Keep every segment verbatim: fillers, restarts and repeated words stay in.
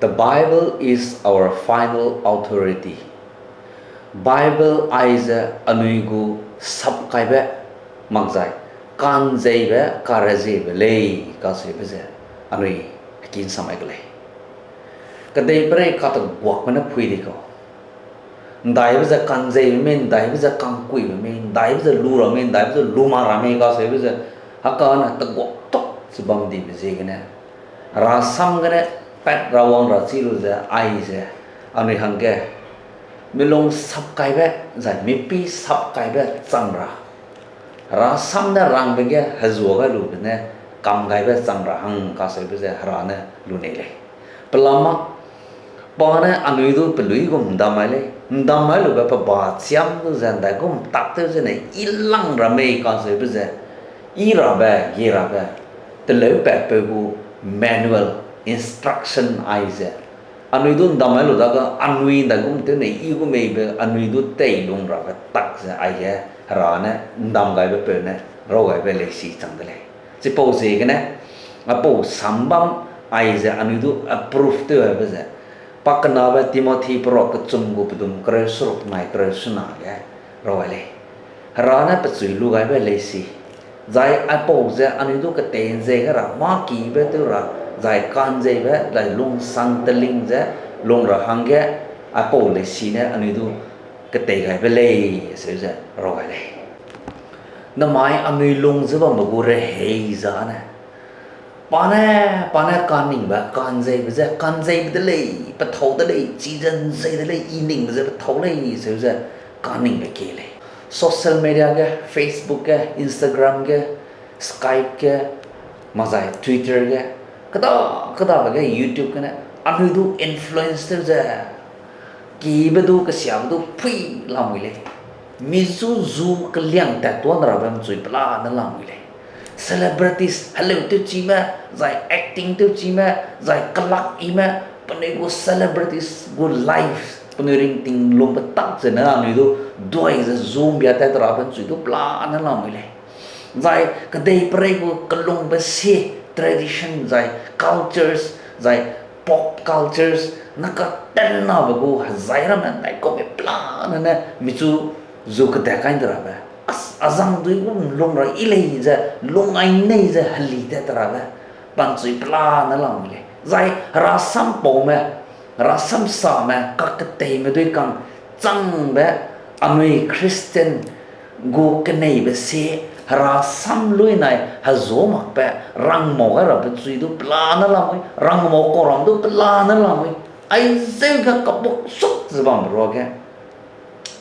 The Bible is our final authority. Bible aize anui gu sapkaibe makzai, kanzeibe, kareziebe lei kacheube ze anui heki ’nsam ai ke lei. Kedeiperei kateguakme ne phui di kau. ’Ndaibe ze kanzeibe mei, ’ndaibe ze kangkuibe mei, ’ndaibe ze lu ra mei, ’ndaibe ze lu mak ra mei kacheube ze, hekane teguak tuk ze bam dibe ziegene, Herasam gene pat ra wang ra chi lu ze aize, anui hangge, milung sapkaibe, zai mipi sapkaibe chang ra, Herasam ne rangbe ge hezuâ gai lube ne, kam gaibe chang ra hang kacheube ze Hera ne lunei lei. Pelam â, pa ne anui du pelui gum ’ndam mai lei, ’ndam mai lube pe ba chiam du ze ’ndaigum tak tew zene i lang ra mei kacheube ze, i rabe, ge rabe, teleupat peu gu manual, instruction aize, anui du ’ndam mai lu dage anui ’ndaigum tew ne i gu meibe anui du teilung rabe tak ze aige Hera ne ’ndam gaibe peu ne raw gaibe leisi chang de lei. Chipau ziegene, aipau sambam aize anui du approve tew aibe ze, pakenabe Timothy peruak kechum gu pedum kereu seruk nai kereu sena ge raw ai lei. Hera ne pechui lu gaibe leisi, zai aipau ze anui du ketei ’nzei ge ra mâ kibe tew ra, zai ka'nzeibe, zai lungsang teling ze lung ra hangge, aipau leisi ne anui du ketei gaibe lei, aseu ze raw gai lei. Namai anui lung ze bambe gu rehei zane, pa ne, pa ne kaningbe, ka'nzeibe ze ka'nzeibe de lei, pethâu de lei, chi ze ’nzei de lei, i ningbe ze pethâu lei, seu ze kaningbe kie lei. Social media ge, Facebook ge, Instagram ge, Skype ge, makzai Twitter ge, keda, kedabe ge YouTube gene, anui du influence tew ze, kibe du, kesiabe du pui lamui lei. Michu zu keliang tat tuan rabe ’nchui pelane lamui lei. Celebrities heleu tewchime, zai acting tewchime, zai kelak ime, penui gu celebrities gu life, penui ringting lungbe tak zene anui du duai ze zu ’mbia tat rabe ’nchui du pelane lamui lei. Zai kedeiperei gu kelungbe sie, tradition zai cultures, zai pop cultures, ne katennabe gu hezai ramme ’ndaikau mei pelane ne michu zu kedat kai de rabe, a, azang dui gum lung ra yi lei ze, lung ai nei ze heli tat rabe, pa ’nchui pelane lamui lei. Zai herasampaume, herasamsame, kaketeime dui kang changbe, anui Christian gu keneibe sie, herasam lui nai hezu makbe, rangmau gai rabe chui du pelane lamui, rangmau kau ram du pelane lamui, aizeu ge kabuk suk ze bambe ruage,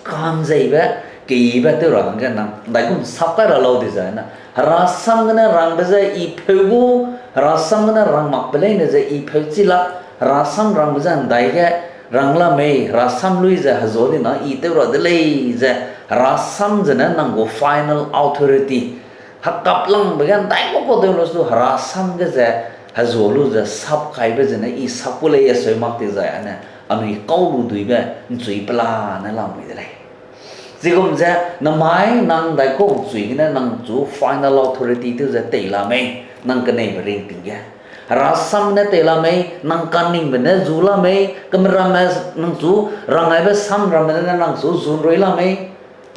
ka'nzeibe, keyibe tew ra hangge nang ’ndaigum sap kai ra lau dizai ne, herasam gene rangbe ze i pheu gu, herasam gene rang makbe leine ze i pheu chi lak, herasam rangbe ze ’ndaige rang la mei, herasam lui ze hezu di na i tew ra de lei ze, herasam zene nang gu final authority. Hekaplangbe ge ’ndaikau kau tew lu su herasam ge ze hezu lu ze sap kaibe zene i sap ku lei aseu mak dizai ane, anui kau lu duibe ’nchui pelane lamui de lei. Chigum ze, namai nang ’ndaikau chui gene nang chu final authority tew ze tei la mei, nang keneibe ringting ge. Herasam ne tei la mei, nang kaningbe ne zu la mei, kemeramme nang chu rang aibe sam ramme ne nang chu zu ’nrui la mei.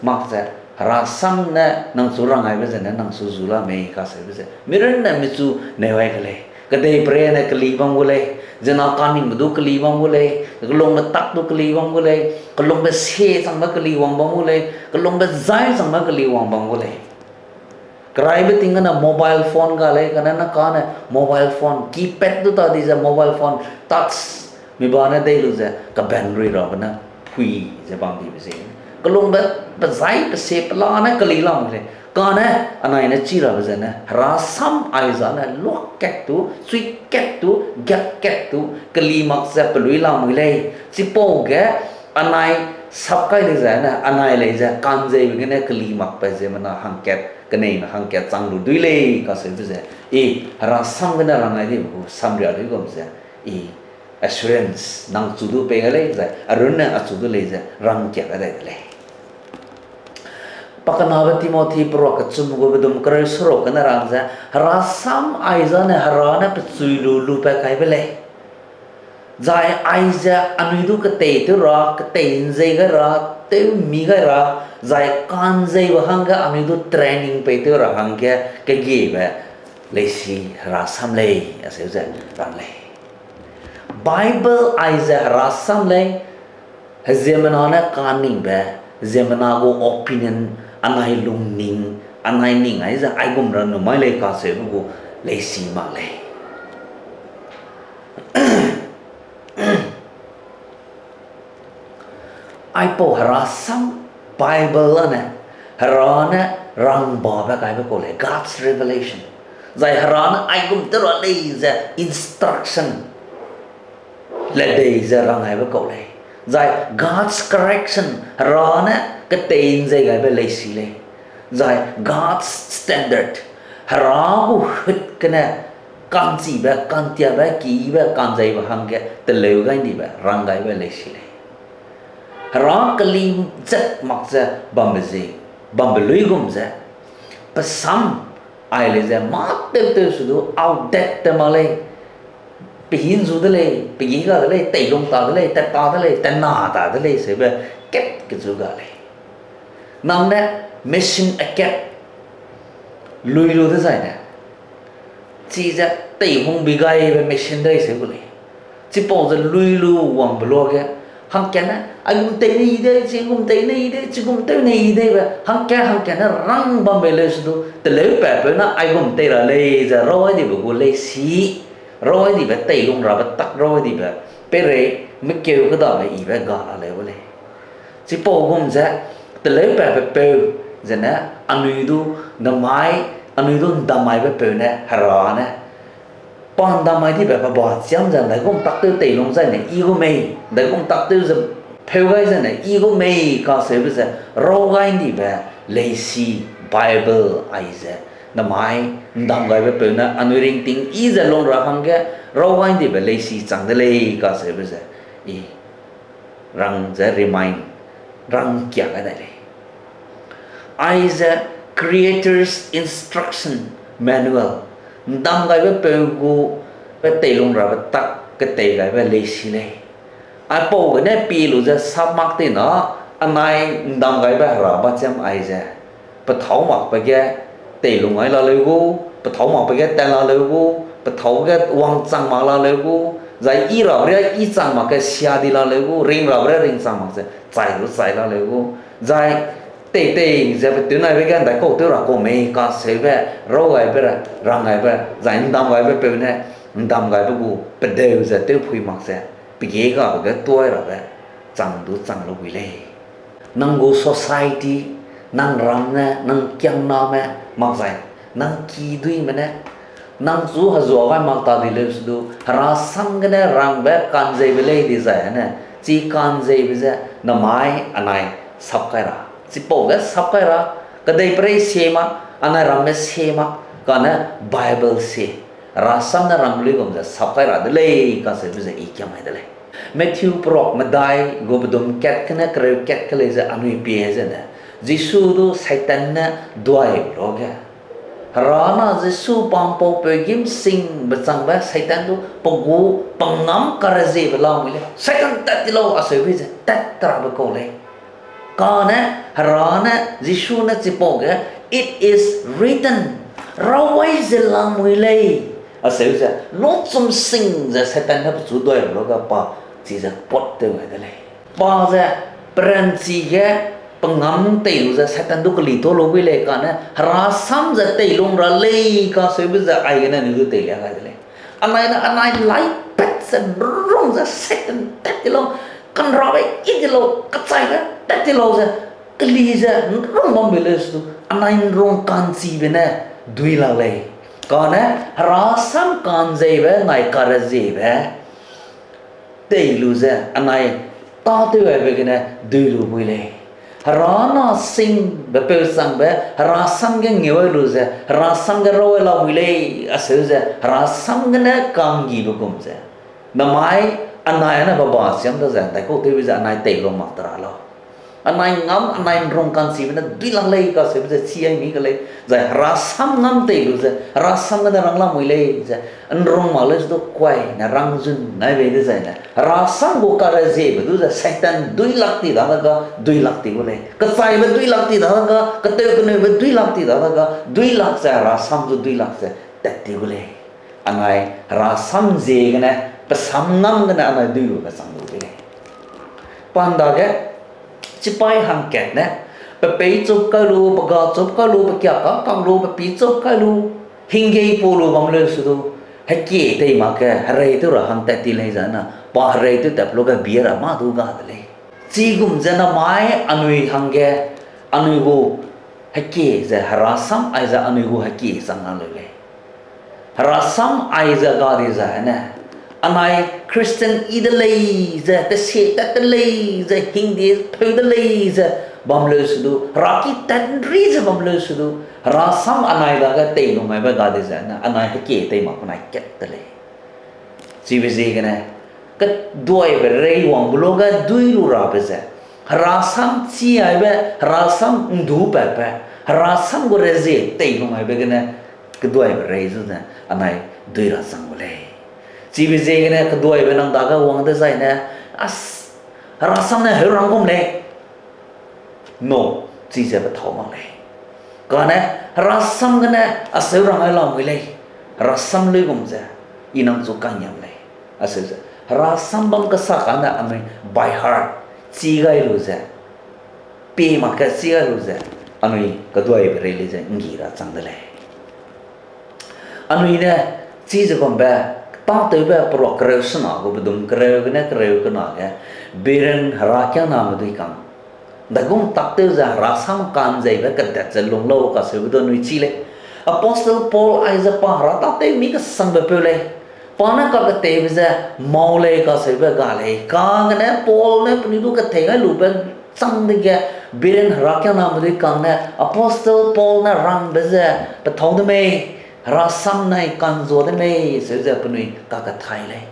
Mak ze, herasam ne nang chu rang aibe zene nang chu zu la mei kaseube ze, mirunne michu neu ai ke lei. Kedeiperei ne keli bam gu lei, zena kaningbe du keli bam gu lei, kelungbe tak du keli bam gu lei, kelungbe sie changbe keli wang bam gu lei, kelungbe zai changbe keli wang bam gu lei. Keraibe ting gene mobile phone ga lei, kane na kane mobile phone, keypad du ta di ze mobile phone, touch, mi ba ne dei lu ze, kaban rui rabe ne phui ze bam dibe ze. Kelungbe, pe zai pe sie pelane keli lam lei. Kane, anai ne chi rabe zene, herasam aiza ne luak kat tu, chui kat tu, giak kat tu, keli mak ze pelui lamui lei. Chipau ge, anai sap kai lei ze ne, anai lei ze, ka'nzeibe gene keli makbe ziemmena hangkat, keneime hangkat chang lu dui lei, kaseube ze. I, herasam gene rang ai dibe gu samria dui gum ze. I, assurance, nang chu du pei gai lei ze, arunne achu du lei ze, rangkia gai dai de lei. Pakenabe Timothy peruak kechum gu bedum kereu seruk gene rang ze, herasam aiza ne hera ne pechui lu lupat kaibe lei. Zai aize anui du ketei tew ra, ketei ’nzei gai ra, tew mi gai ra, zai ka'nzeibe hangge anui du training pei tew ra hangge kegiebe leisi Hera sam lei, aseu ze rang lei. Bible aize Hera sam lei, heziemmena ne kaningbe, ziemmena gu opinion, anai lungning, anai ning aize aigum ra nu mai lei kacheube gu leisi mak lei. Aipau Hera sam Bible â ne, Hera ne rangbabe kaibe kau lei, God's revelation. Zai Hera ne aigum tew ra lei ze instruction, ledei ze rang gaibe kau lei. Zai God's correction, Hera ne ketei ’nzei gaibe leisi lei. Zai God's standard, Hera gu hut gene ka'nchibe, ka'ntiabe, kibe, ka'nzeibe hangge teleu gai ’ndibe rang gaibe leisi lei. Hera keli zet mak ze bambe ze, bambe luigum ze, pe sam ai lei ze mâ tew tew su du outdated te mak lei, pe hinzu de lei, pe gi ga de lei, teilung ta de lei, tat ta de lei, tena ta de lei, seube kat kechu ga lei. Nang ne machine akat lui lu dezaine, chize teihungbi gaibe machine dei seu gu lei. Chipau ze lui lu wangbe luage, hangkatne aigum tei nei de, chigum tei nei de, chigum tew nei deibe hangkat hangkatne rang bambe leu su du, teleupape ne aigum tei ra lei ze raw ai dibe gu leisi, raw ai dibe teilung rabe tak raw ai dibe, peirei mekeu kedabe ibe ga la leu gu lei. Chipau gum ze, teleupape peu, zene anui du, namai, anui du ’ndam maibe peu ne Hera ne, pa ’ndam mai dibe pe ba chiam ze ’ndaigum tak tew teilung zaine i gu mei, ’ndaigum tak tew ze pheu gai zaine i gu mei kacheube ze raw gai ’ndibe leisi Bible aize, namai ’ndam gaibe peu ne anui ringting yi ze lung ra hangge raw gai ’ndibe leisi chang de lei kacheube ze, i rang ze remind, rang kia gai dai lei. Aize Creator's Instruction Manual, ’ndam gaibe peu gu pe teilung rabe tak ketei gaibe leisi lei. Aipau gene pie lu ze sap mak tei na, anai ’ndam gaibe Hera ba chiam aize, pe thâu makbe ge teilung ai la leu gu, pe thâu makbe ge tat la leu gu, pe thâu ge wangchang mak la leu gu, zai yi rabe ria yi chang mak ge sia di la leu gu, ring rabe ria ringchang mak ze chai du chai la leu gu, zai teitei ze pe tew naibe ge ’ndaikau tew ra kau mei kacheube, raw gaibe ra, rang gaibe, zai ’ndam gaibe peu ne, ’ndam gaibe gu pedeu ze tewphui mak ze, pe gie gabe ge tuai rabe, chang du chang lu gui lei. Nang gu society, nang ram ne, nang kiangname, makzai, nang kiduîme ne, nang chu hezua gai mak ta di leu su du, Hera sam gene rangbe ka'nzeibe lei dizai ne, chi ka'nzeibe ze, namai anai sap kai ra. Chipau ge sap kai ra, kedeiperei sie mak, anai ramme sie mak, kane Bible sie, Hera sam ne rang luigum ze sap kai ra de lei kacheube ze i kiam mai de lei. Matthew peruak medai gu pedum kat gene kereu kat ke lei ze anui pie zene, Jisu du Satan ne duai luage, Hera na Jisu pampaupeu gîm singbe changbe Satan du pe gu pe ngam kareziebe lamui lei. Satan tat ti lau aseube ze tat te rabe kau lei. Kane Hera ne Jisu ne chipau ge, It is written, raw ai ze lamui lei, aseu ze, luchum sing ze Satan ne pechu duai luage pa, chize quote tew gai de lei. Pa ze, peranchi ge, pe ngam tei lu ze Satan du keli tuâ lu gui lei kane, Hera sam ze teilung ra lei kaseube ze aigene anui du teilia gai de lei. Anai ne anai lai pat ze rung ze Satan tat ti lau, kanrabe i ti lau, kachaibe tat ti lau ze, keli ze nrung bambe leu su du, anai nrung ka'nchibe ne dui la lei. Kane Hera sam ka'nzeibe nai kareziebe tei lu ze anai tâtew aibe gene dui lu bui lei. Hera na singbe peu changbe, Hera sam ge ngeu ai lu ze, Hera sam ge raw ai lamui lei, aseu ze, Hera sam gene ka'nggibe gum ze. Namai anai ane baba siam da ze, ’ndaikau tewbe ze anai tei lu mak te ra lau. Anai ngam, anai ’nrung ka'nchibe ne duilak lei kacheube ze chi ai mi ke lei. Zai herasam ngam tei lu ze, herasam gene rang lamui lei ze, ’nrung mak lei ze du kuai ne rangzun nai bei dezaine, herasam gu kareziebe du ze Satan duilak ti dade ga, duilak ti gu lei. Kechaibe duilak ti dade ga, keteu keneube duilak ti dade ga, duilak ze herasam du duilak ze tat ti gu lei. Anai herasam ziegene, pe sam ngam gene anai dui lu be chang lu de lei. Pa ’ndage, chipai hangkat ne, pe pei chup kai lu, pe ga chup kai lu, pe kiâ kak kak lu, pe pî chup kai lu, hinggei pa lu bam leu se du, hekie tei mak ge herei tew ra hang tat ti lei zai na, pa herei tew tat lu ge bia ra mâ du ga de lei. Chigum ze namai anui hangge, anui gu hekie ze herasam aize anui gu hekie chang la leu lei. Herasam aize ga di zai ne, anai Christian yi de lei ze, tesie tat de lei ze, hingdie peu de lei ze bam leu se du, heraki tat ’nri ze bam leu se du, herasam anai dage tei lu maibe ga di zai ne, anai hekie tei mak penai kat de lei. Chibe ziegene, keduaibe rei wangbe luge dui lu rabe ze, herasam chi aibe, herasam ’ndu patbe, herasam gu rezie tei lu maibe gene, keduaibe rei zu ze, anai dui ra chang gu lei. Chibe ziegene keduaibe nang dage wang dezaine, as, herasam ne heu rang gum lei. No, chize pe thâu mak lei. Kane, herasam gene aseu rang ai lamui lei. Herasam luigum ze, i nang chu kangiam lei. Aseu ze, herasam bam kesa kane anui by heart, chi gai lu ze, pie mak ge chi gai lu ze, anui keduaibe rei lei ze ’nggi ra chang de lei. Anui ne, chize bambe, tâtewbe peruak kereu sena gu bedum kereu gene kereu kena ge, Berean herakiangname dui kang daigum tak tew ze herasam ka'nzeibe kedat ze lung lau kacheube du anui chî lei. Apostle Paul aize pa hera tâtew mi kesangbe peu lei. Pa ne kaketeibe ze mau lei kacheube ga lei. Kagene Paul ne penui du kethei gai lube châng dege, Berean herakiangname dui kang ne Apostle Paul ne rangbe ze pethâu de mei, herasam nai ka'nzua de mei, seu ze penui kakethai lei.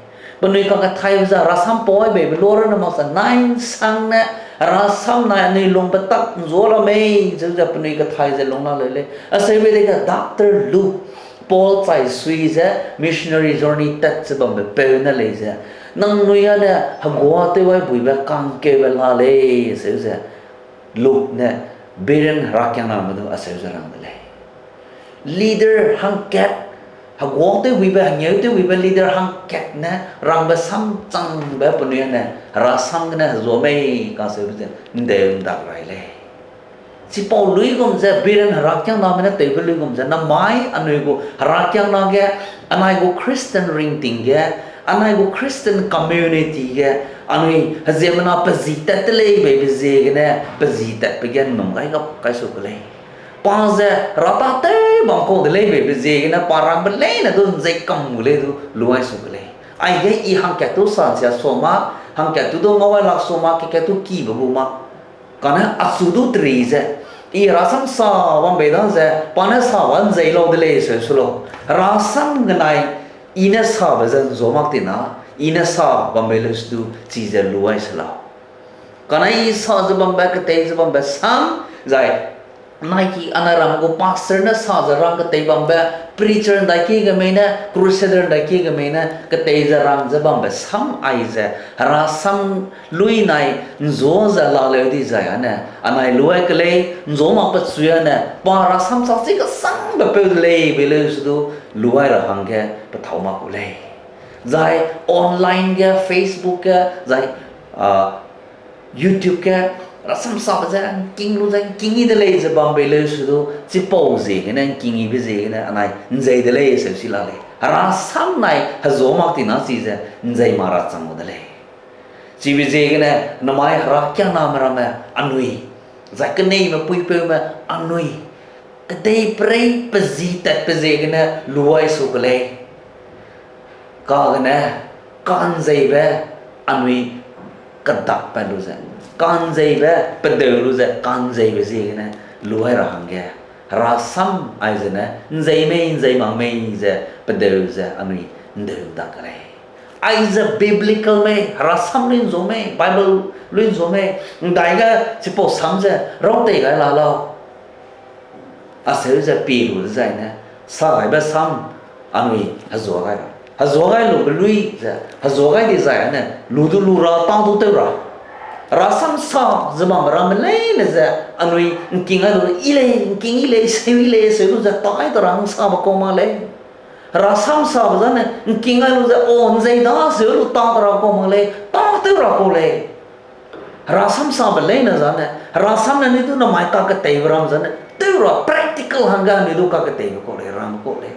Penui kakethaibe ze herasam pau ai beibe lu runne mak ze nai ’nsangne, herasam nai anui lungbe tak ’nzua la mei, seu ze penui kethai ze lung la leu lei. Aseube dege Doctor Luke, Paul chai sui ze missionary journey tat ze bambe peu ne lei ze, nangnui â ne heguâ tew ai buibe kangkeube la lei, seu ze Luke ne Berean herakiangname du aseu ze rang de lei. Leader hangkat, heguâ tew buibe, hengeu tew buibe leader hangkat ne rangbe samchangbe penui â ne herasam gene hezua mei kaseube ze ’ndeu ’ndak rai lei. Chipau luigum ze, Berean herakiangname ne tewbe luigum ze, namai anui gu herakiangna ge, anai gu Christian ringting ge, anai gu Christian community ge, anui heziemmena pe zi tat te lei beibe ziegene, pe zi tatbe ge ’nnum gai gap kai su ke lei. Pa ze hera tâtew bam kau de lei beibe ziegene, pa rangbe leine du ’nzei kam gu lei du luai su ke lei. Aige i hangkat tu sansia sua mak, hangkat tu du ngau ai lak sua mak, kekattu kibe gu mak. Kane achu du teri ze, i herasam sa bam bei da ze, pa ne sa ba ’nzei lau de lei seu su lau. Herasam genai, i ne sabe ze ’nzua mak tina, i ne sa bam bei leu se du chize luai se lau. Kane i sa ze bambe, ketei ze bambe sam, zai nai ki anai ram gu pastor ne sa ze rang ketei bambe, preacher ’ndaiki gemei ne, crusader ’ndaiki gemei ne ketei ze rang ze bambe sam aize, herasam lui nai ’nzua ze laleu dizai â ne, anai luai ke lei, ’nzua mak pechui â ne, pa herasam sa chi kesangbe peu de lei bei leu se du, luai ra hangge pethâu mak gu lei. Zai online ge, Facebook ge, zai, a, YouTube ge, herasam sabe ze ’ngking lu ze ’ngking yi de lei ze bam bei leu se du, chipau ziegene ’ngking yibe ziegene anai ’nzei de lei seu si la lei. Herasam nai hezua mak tina chize ’nzei mak ra chang gu de lei. Chibe ziegene namai herakiangname ramme anui, zai keneime puipeume anui, kedeiperei pe zi tatbe ziegene luai su ke lei. Kagene, ka'nzeibe anui kedakpat lu ze, ka'nzeibe pedeu lu ze, ka'nzeibe ziegene luai ra hangge, herasam aizene ’nzei mei, ’nzei mak mei ze pedeu ze anui ’ndeu ’nda ke lei. Aize biblical mei, herasam luinzau mei, Bible luinzau mei, ’ndaige chipau sam ze rautei gai la lau. Aseu ze pie lu dezaine, sa gaibe sam anui hezua gai ra. Hezua gai lube lui ze, hezua gai dezai ane, lu du lu ra, tang du tew ra. Herasam sa ze bambe ramme leine ze, anui ’ngking gai lu i lei, ’ngking i lei, seu i lei, seu lu ze tai ta ra ’ngsabe kau mak lei. Herasam sabe zane, ’ngking gai lu ze, o, ’nzei da seu lu tang ta ra kau mak lei, tang tew ra kau lei. Herasam sabe leine zane, herasam ne anui du namai kaketeibe ram zane, tew ra practical hangge anui du kaketeibe kau lei, ram kau lei.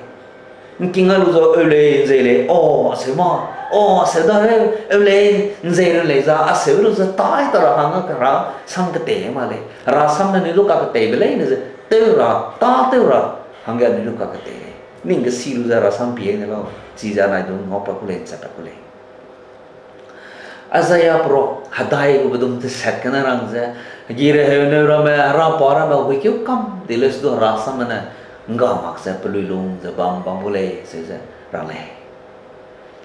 ’Ngking gai lu ze, eu lei, ’nzei lei, o, aseu ma, o, aseu da heu, eu lei, ’nzei run lei za, aseu lu ze tai ta ra hangge herasam ketei mak lei. Herasam ne anui du kaketeibe leine ze, tew ra, tâ tew ra, hangge anui du kaketei lei. Ning kesi lu ze herasam pie ne lau, chize anai du ngaupat ku lei, ’nchatpat ku lei. Isaiah pro hedai gu bedum teset gene rang ze, hegi reheu neu ramme, hera pa ramme, huikeu kam di leu se du herasamme ne, ’ngga mak ze pelui lung ze bam bam gu lei, se ze rang lei.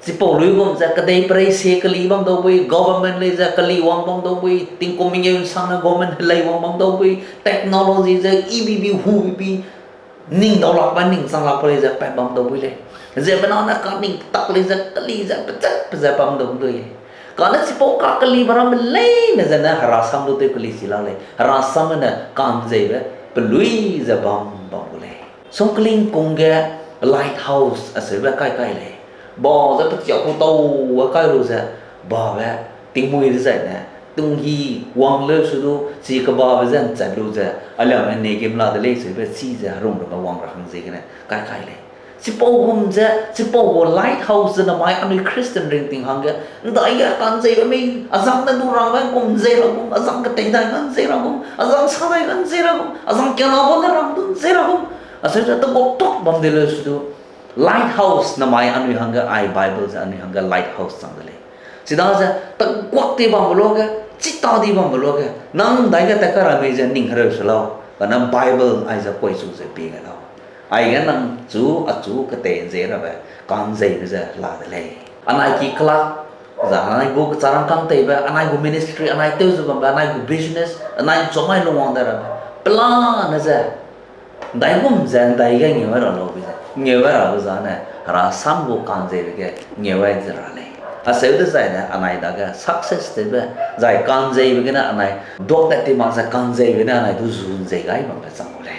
Chipau luigum ze kedei perei sie keli bam dau bui, government lei ze keli wang bam dau bui, tingkum mengeu ’nsangne government helei wang bam dau bui, technology ze ibibi hubibi, ning daulakbe, ning changlakbe lei ze pat bam dau bui lei. Ziemmena ne kaning tak lei ze keli ze pechat pe ze bam dau dui. Kane chipau kakelibe ramme leine zene herasam du tew keli chi la lei. Herasamme ne ka'nzeibe pelui ze bam bam gu lei. Sungkling kung ge lighthouse aseube kai kai lei. Ba ze pechia ku tau ge kai lu ze, babe tingmui dezaine, tunghi wang leu se du, chi kebabe ze ’nchat lu ze, aliame Negim la de lei seube chi ze herung ramme wang ra hang ziegene kai kai lei. Chipau gum ze, chipau gu lighthouse ze namai anui Christian ringting hangge, ’ndaige ka'nzeibe mei, azang ne du rangbe gum ’nzei ra gum, azang ketei dai ne ’nzei ra gum, azang sa dai ne ’nzei ra gum, azang kiana ba ne rang du ’nzei ra gum, aseu ze teguak tuak bam de leu se du, lighthouse namai anui hangge, ai Bible ze anui hangge lighthouse chang de lei. Chidaze, teguak di bambe luage, chita di bambe luage, nang ’ndaige tat kai ra mei ze ning hereu se lau, kane Bible aize kuaichu ze pie gai lau. Aige nang chu achu ketei ’nzei rabe, ka'nzeibe ze la de lei. Anai ki kelak, za anai gu kecharangkâng teibe, anai gu ministry, anai tew ze bambe, anai gu business, anai ’nchumai lungwang de rabe, pelane ze, ’ndaigum ze ’ndaige ngeu ai ra lau be ze, ngeu ai rabe zane, herasam gu ka'nzeibe ge ngeu ai ze ra lei. Aseu dezaine anai dage success tewbe, zai ka'nzeibe gene anai duak tat ti mak ze ka'nzeibe ne anai du zu ’nzei gai bambe chang gu lei.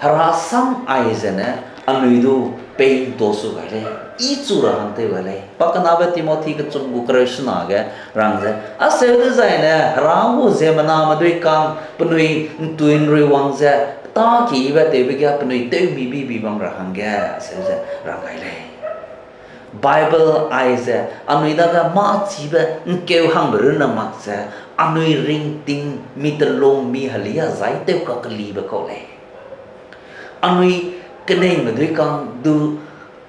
Herasam aizene anui du pei ’ntua su gai lei, i chu ra hang tew gai lei. Pakenabe Timothy kechum gu kereu sena ge rang ze, aseu dezaine Hera gu ziemmename dui kang penui ’ntui ’nrui wang ze, tâ kibe tewbe ge penui tewmi bibi bam ra hangge, aseu ze rang gai lei. Bible aize anui dage mâ chibe ’ngkeu hangbe runne mak ze, anui ringting mi telung mi heli a zai tew kakelibe kau lei. Anui keneime dui kang du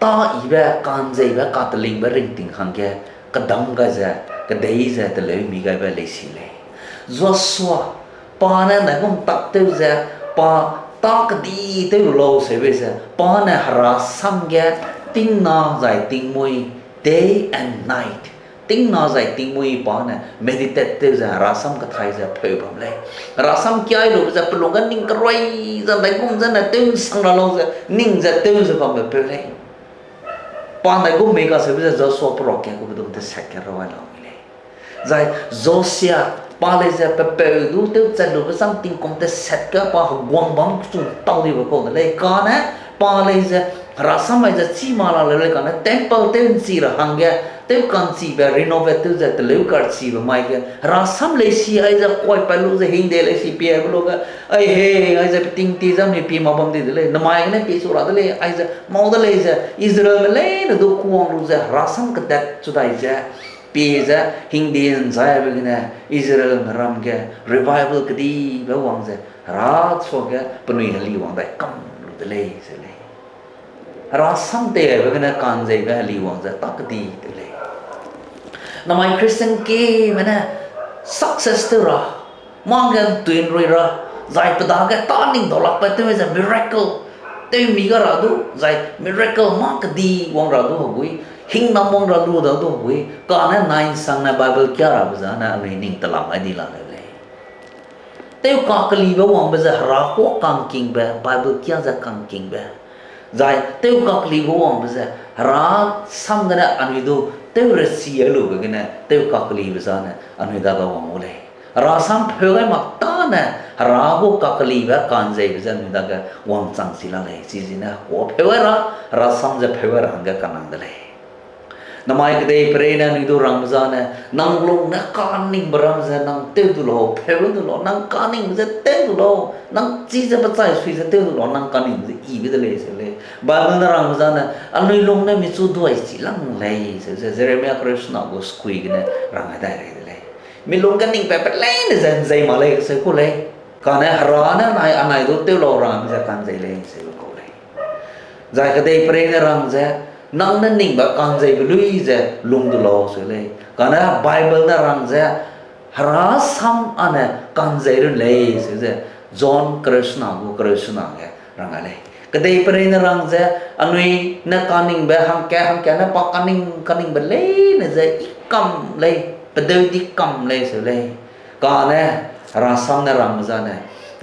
tâ yibe, ka'nzeibe, katelingbe ringting hangge, kedam gai ze, kedei ze teleu mi gaibe leisi lei. Joshua, pa ne ’ndaigum tak tew ze, pa tâ kedi tew lu lau seube ze, pa ne herasam ge, tingna zai tingmui, day and night, tingna zai tingmui pa ne meditate tew ze, herasam kethai ze pheu bam lei. Herasam kiai lube ze pelung ge ning kerui ze, ’ndaigum ze ne tew ’nsang ra lau ze, ning ze tew ze bambe peu lei. Pa ’ndaigum mei kaseube ze Joshua peruak ke gu bedum teset ge rau ai lau mi lei. Zai Josia, pa lei ze pepeu du tewchat lube chang tingkum teset ge pa heguang bam chu tau dibe kau de lei. Kane pa lei ze herasam mai ze chî ma la leu lei kane temple tew ’nchi ra hangge, tew ka'nchibe renovate tew ze teleu karchibe mai ge, herasam leisi aize kuaipat lu ze hingde leisi pie aibe lu ge, ai he, aize peting ti ze mi pie ma bam di de lei, namai gene pie chu ra de lei, aize mau de lei ze Israelme leine du kuang lu ze herasam kedat chu dai ze, pie ze hingde ’nzaibe gene Israelme ram ge revival kedibe wang ze, hera suage penui heli wang dai kam lu de lei ze lei. Herasam teibe gene ka'nzeibe heli wang ze tak kedi de lei. Namai Christian kime ne success tew ra, mâ ge ’ntui ’nrui ra, zai pe dage tâ ning daulakbe tew ze miracle tew mi ga ra du, zai miracle mâ kedi wang ra du hegui, Hingnam wang ra lu da du bui, kane nai ’nsangne Bible kia rabe zane anui ning telam ai di la leu lei. Tew kakelibe wangbe ze Hera kua kangkingbe, Bible kia ze kangkingbe. Zai tew kakelibe wangbe ze Hera sam gene anui du tew resi ai lube gene tew kakelibe zane anui dage wang gu lei. Hera sam pheu gai mak tâne Hera gu kakelibe ka'nzeibe ze anui dage wangchang chi la lei. Chizene kua pheu gai ra, Hera sam ze pheu gai ra hangge kanang de lei. Namai kedeipereine anui du rangbe zane, nang lung ne kaningbe ram ze nang tew du lau, pheu du lau, nang kaningbe ze tew du lau, nang chize pechai sui ze tew du lau, nang kaningbe ze yibe de lei seu lei. Bible ne rangbe zane, anui lung ne michu duai chi lang lei seu ze Jeremia kereu sena gu sekui gene rang ai dai rei de lei. Mi lung ge ningbe pe leine ze ’nzei mak lei seu ku lei. Kane Hera ne nai anai du tew lau rangbe ze ka'nzei lei seu kau lei. Zai kedeipereine rang ze, nang ne ningbe ka'nzeibe lui ze lung du lau seu lei. Kane Bible ne rang ze, Hera sam âne ka'nzei run lei seu ze, John kereu sena gu kereu sena ge rang ai lei. Kedeipereine rang ze, anui ne kaningbe hangka hangka ne pa kaning kaningbe leine ze i kam lei, pedeu di kam lei seu lei. Kane Hera sam ne rangbe zane,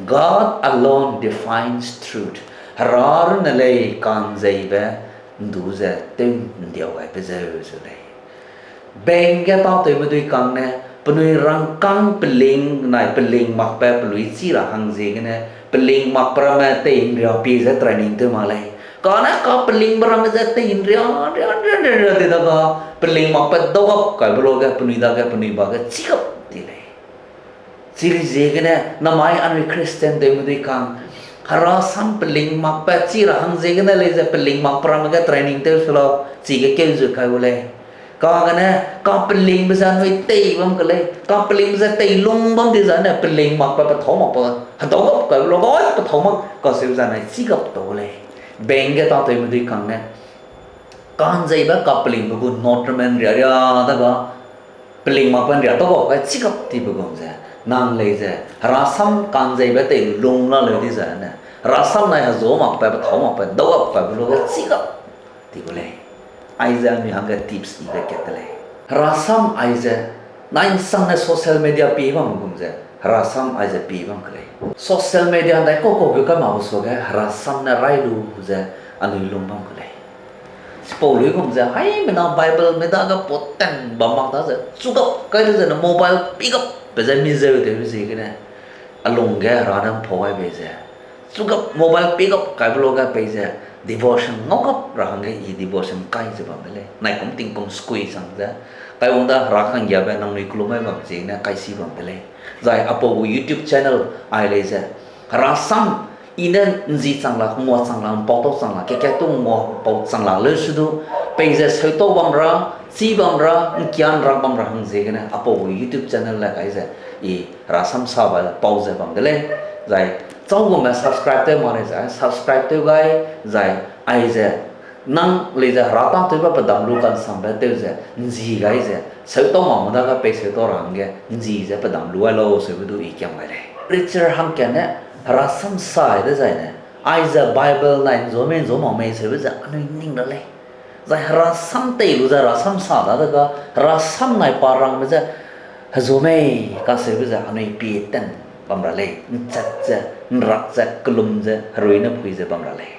God alone defines truth. Hera runne lei ka'nzeibe ’ndu ze tew ’ndiau gaibe zeu seu lei. Bank ge tâtewme dui kang ne, penui rangkâng peling nai peling makbe pelui chî ra hang ziegene, peling makbe ramme tei ’nria pie ze training tew mak lei. Kane kapelingbe ramme ze tei ’nria, ’nria, ’nria, ’nria, ’nria di daga, peling makbe dau gap kaibe luage, penui dage, penui ba ge chî gap di lei. Chiri ziegene, namai anui Christian tewme dui kang, Hera sam peling makbe chî ra hang ziegene lei ze peling makbe ramme ge training tew se lau, chige keu zu kai gu lei. Kagene, kapelingbe ze anui tei bam ke lei, kapelingbe ze tei lung bam di zane, peling makbe pethâu makbe, hedau gap kaibe luage, ai, pethâu mak, kaseu zane, chî gap tau lei. Bank ge tâtewme dui kang ne, ka'nzeibe kapelingbe gu note ramme ’nria ria daga, peling makbe ’nria tau gap kai chî gap tibe gum ze, nang lei ze, Hera sam ka'nzeibe tei lung la leu di zane, Hera sam nai hezu makbe, pethâu makbe, dau gap kaibe luage chî gap ti gu lei. Aize anui hangge tips ibe kat de lei. Hera sam aize, nai ’nsangne social media pie bam gum ze, Hera sam aize pie bam ke lei. Social media ’ndaikau kau gu kai mak gu suage, Hera sam ne rai lu ze anui lung bam ke lei. Chipau luigum ze, haimena Bible me dage poten bam mak da ze, chugap kai de zene mobile pigap pe ze mi zeu tewbe ziegene, a lung ge Hera ne ’mpau gai bei ze, chugap mobile pigap kaibe luage pei ze, devotion ngau gap ra hangge i devotion kai ze bam de lei. Naikum tingkum sekui sang ze, kaiwang da Hera kanggiabe nangnui kelum mai bam ziegene kai si bam de lei. Zai apau gu YouTube channel ai lei ze, Hera sam i ne ’nzi chang la, ngua chang la, ’mpau tau chang la, keke tu ngua ’mpau chang la leu su du, pei ze seutau bam ra, chî bam ra, ’ngkian rak bam ra hang ziegene apau gu YouTube channel le kai ze, i Hera sam sa ba pau ze bam de lei. Zai châugume subscribe tew mak lei ze subscribe tew gai, zai aize nang lei ze Hera tâtewbe pedam lu kansambe tew ze ’nzi gai ze, seutau mak me dage pei seutau ra hangge ’nzi ze pedam lu ai lau seube du i kiam gai lei. Preacher hangkane Hera sam sai dezaine, aize Bible nai ’nzu mei ’nzu mak mei seube ze anui ning ra lei. Zai Hera sam tei lu ze Hera sam sa dadege, Hera sam nai pa rangbe ze hezu mei kaseube ze anui pie ten bam ra lei, ’nchat ze, ’nrak ze, kelum ze, herui ne pui ze bam ra lei.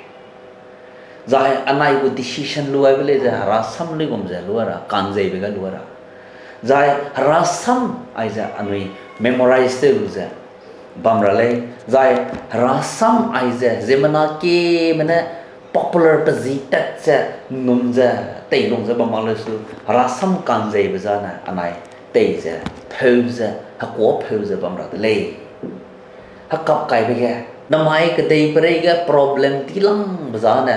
Zai anai gu decision lu aibe lei ze Hera sam luigum ze lu ra, ka'nzeibe ge lu ra. Zai Hera sam aize anui memorize tew lu ze bam ra lei. Zai Hera sam aize ziemmena kieme ne popular pe zi tat ze, ’nnum ze, teilung ze bam mak leu su, Hera sam ka'nzeibe zane anai tei ze, pheu ze, hekuâ pheu ze bam ra de lei. Hekap kaibe ge, namai kedeiperei ge problem tilangbe zane,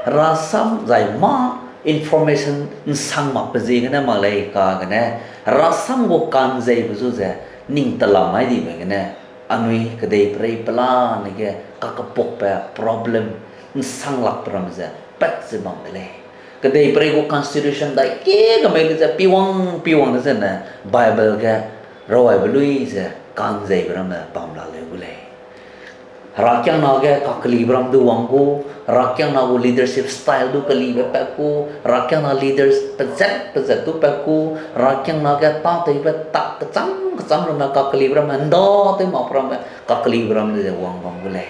Hera sam zai mâ information ’nsang makbe ziegene mak lei kagene, Hera sam gu ka'nzeibe zu ze, ning telam mai dibe gene, anui kedeiperei pelane ge kakepukbe problem ’nsang lakbe ram ze pat ze bam de lei. Kedeiperei gu constitution dai kie kemei le ze piwang piwang de zene Bible ge rawaibe lui ze ka'nzeibe ramme bam la leu gu lei. Herakiangna ge kakelibe ram du wang gu, herakiangna gu leadership style du kelibe pat gu, herakiangna leaders pezat pezat du pat gu, herakiangna ge tâtewbe tak kecham kecham ramme kakelibe ramme, ’nda tew mak ramme kakelibe ram ze wang bam gu lei.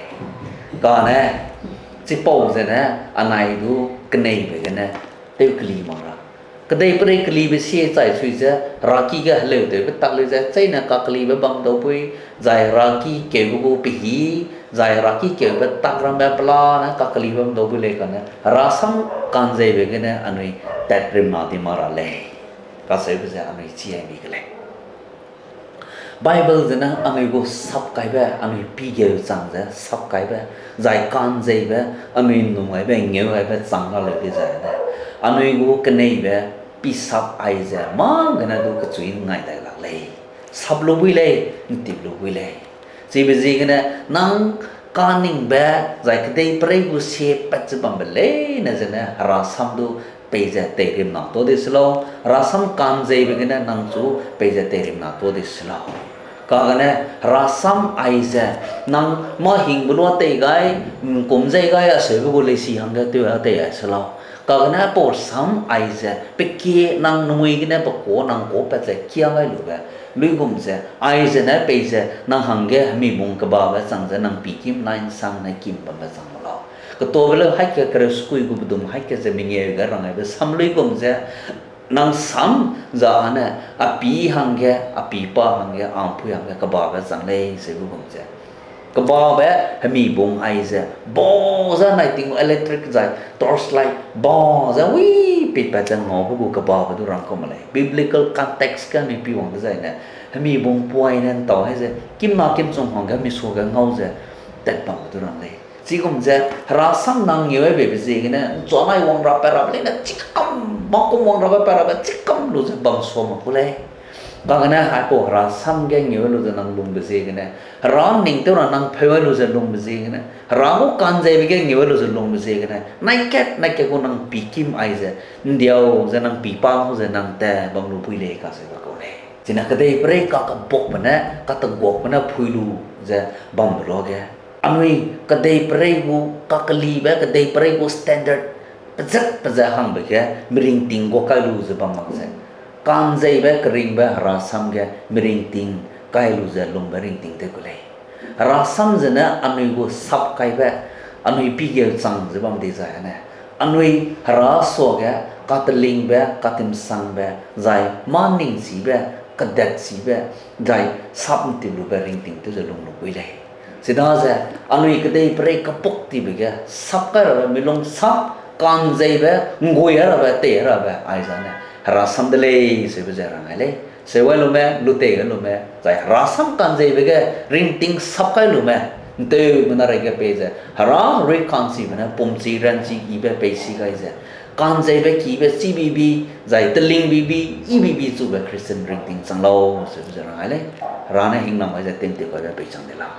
Kane, chipau zene, anai du keneibe gene, tew keli mak ra. Kedeiperei kelibe sie chai sui ze, heraki ge heleu tewbe tak lei ze, cheine kakelibe bam dau bui, zai heraki keube gu pehî, zai heraki keube tak ramme pelane kakelibe bam dau bui lei kane, herasam ka'nzeibe gene anui tat rimna di mak ra lei. Kacheube ze anui chi ai mi ke lei. Bible zene anui gu sapkaibe, anui pigeu chang ze sapkaibe, zai ka'nzeibe, anui ’nnum gaibe, ngeu gaibe chang ra leu di zai ne, anui gu keneibe, pi sap ai ze mâ gene du kechui ’nngai dai lak lei. Sap lu bui lei, ’ntip lu bui lei. Chibe ziegene nang kaningbe, zai kedeiperei gu sie pat ze bambe leine zene herasam du peize teirimna tuâ di se lau, herasam ka'nzeibe gene nang chu peize teirimna tuâ di se lau. Kagene herasam aize nang mâ hingbe lua tei gai, ’ngkum zei gai aseube gu leisi hangge tew a tei ai se lau. Kagene pau sam aize pe kie nang nui gene pe kuâ nang kuâ pat ze kia gai lube, luigum ze, aize ne peize nang hangge hemibung kebabe chang ze nang pi kim nai ’nsang ne kim bambe chang lau. Ketuabe leu haî ke kereu sekui gu bedum haî ke ze mengeu ge rang gaibe sam luigum ze, nang sam za ane, a pî hangge, a pî pa hangge, a ’mpui hangge kebabe chang lei ze luigum ze, kebabe hemibung aize, ba ze nai ting electric zai, torchlight, ba ze wi peipat ze ngaube gu kebabe du rang kau mak lei. Biblical context ge anui pi wang dezaine, hemibung puaine ’ntau hei ze, kimna kimchung hangge misua ge ngau ze, tat bambe du rang lei. Chigum ze, herasam nang ngeu ai beibe ziegene, ’nchuanai wang rapat rabe leine chikam, mâkum wang rabe pat rabe chikam lu ze bam sua mak ku lei. Kagene haipau herasam ge ngeu ai lu ze nang lungbe ziegene, hera ning tew ra nang pheu ai lu ze lungbe ziegene, hera gu ka'nzeibe ge ngeu ai lu ze lungbe ziegene, nai kat nai kat gu nang pi kim aize, ’ndiau ze nang pi pa gu ze nang ta bam lu pui lei kacheube kau lei. Chine kedeiperei kakebuakbe ne, kateguakbe ne phui lu ze bambe luage, anui kedeiperei gu, kakelibe kedeiperei gu standard pezat pezat hangbe ge, miringting guâ kai lu ze bam mak ze, ka'nzeibe keringbe herasam ge miringting kai lu ze lungbe ringting tew ku lei. Herasam zene anui gu sapkaibe, anui pigeu chang ze bam dizai ane, anui hera suage, katelingbe, katimsangbe, zai mâ ningchibe, kadetchibe, zai sap ’ntip lube ringting tew ze lung lu bui lei. Chidaze, anui kedeiperei kepuk tibe ge, sap kai rabe, milung sap, ka'nzeibe, ’nggui rabe, tei rabe, aizane, herasam de lei, seube ze rang ai lei. Seu ai lume, lutei gai lume, zai herasam ka'nzeibe ge, ringting sap kai lume, ’nteumena reige pei ze, hera rui ka'nchibe ne, pumchi ranchi ibe peisi gai ze, ka'nzeibe kibe chibibi, zai telingbibi, ibibi chube Christian ringting chang lau, seube ze rang ai lei. Hera ne hingnam gai ze tingtip kaibe peichang de lau.